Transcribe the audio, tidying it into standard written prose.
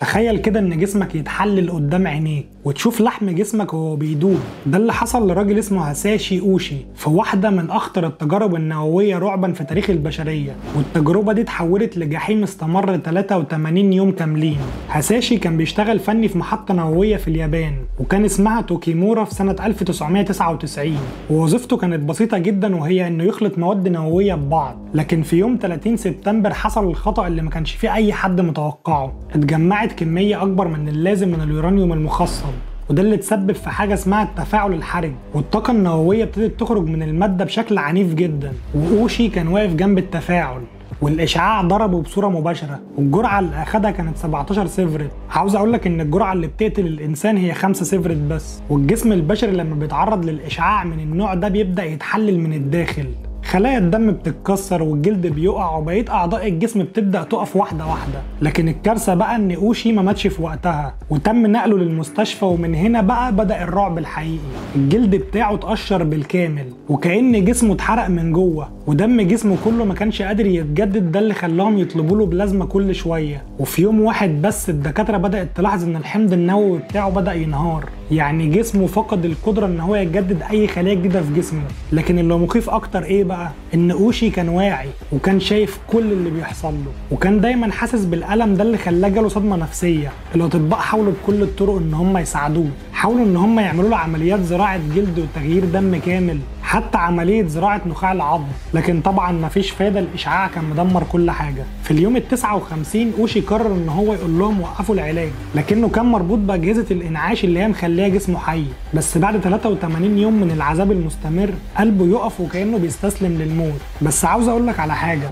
تخيل كده ان جسمك يتحلل قدام عينيك وتشوف لحم جسمك وهو بيدوب. ده اللي حصل لراجل اسمه هساشي اوشي في واحدة من اخطر التجارب النووية رعبا في تاريخ البشرية، والتجربة دي اتحولت لجحيم استمر 83 يوم كاملين. هساشي كان بيشتغل فني في محطة نووية في اليابان وكان اسمها توكيمورا في سنة 1999، ووظيفته كانت بسيطة جدا وهي انه يخلط مواد نووية ببعض. لكن في يوم 30 سبتمبر حصل الخطأ اللي ما كانش فيه اي حد متوقعه، اتجمعت كمية اكبر من اللازم من اليورانيوم المخصب، وده اللي تسبب في حاجة اسمها التفاعل الحرج، والطاقة النووية ابتدت تخرج من المادة بشكل عنيف جدا. واوشي كان واقف جنب التفاعل والاشعاع ضربه بصورة مباشرة، والجرعه اللي اخدها كانت 17 سيفرت. عاوز اقول لك ان الجرعة اللي بتقتل الانسان هي 5 سيفرت بس، والجسم البشري لما بيتعرض للاشعاع من النوع ده بيبدا يتحلل من الداخل، خلايا الدم بتتكسر والجلد بيقع وبقية اعضاء الجسم بتبدا تقف واحدة واحدة. لكن الكارثة بقى ان اوشي ما ماتش في وقتها وتم نقله للمستشفى، ومن هنا بقى بدا الرعب الحقيقي. الجلد بتاعه اتقشر بالكامل وكأن جسمه اتحرق من جوه، ودم جسمه كله ما كانش قادر يتجدد، ده اللي خلاهم يطلبوا له بلازما كل شوية. وفي يوم واحد بس الدكاترة بدات تلاحظ ان الحمض النووي بتاعه بدا ينهار، يعني جسمه فقد القدرة ان هو يجدد اي خلايا جديدة في جسمه. لكن اللي مخيف اكتر ايه بقى؟ ان اوشي كان واعي وكان شايف كل اللي بيحصل له، وكان دايما حاسس بالالم، ده اللي خلاه جاله صدمة نفسية. الاطباء حاولوا بكل الطرق ان هم يساعدوه، حاولوا ان هم يعملوا له عمليات زراعة جلد وتغيير دم كامل، حتى عملية زراعة نخاع العظم، لكن طبعا مفيش فايده، الاشعاع كان مدمر كل حاجة. في اليوم ال 59 اوشي قرر ان هو يقول لهم وقفوا العلاج، لكنه كان مربوط باجهزه الانعاش اللي هي مخليه جسمه حي. بس بعد 83 يوم من العذاب المستمر قلبه يقف وكانه بيستسلم للموت. بس عاوز اقول لك على حاجة،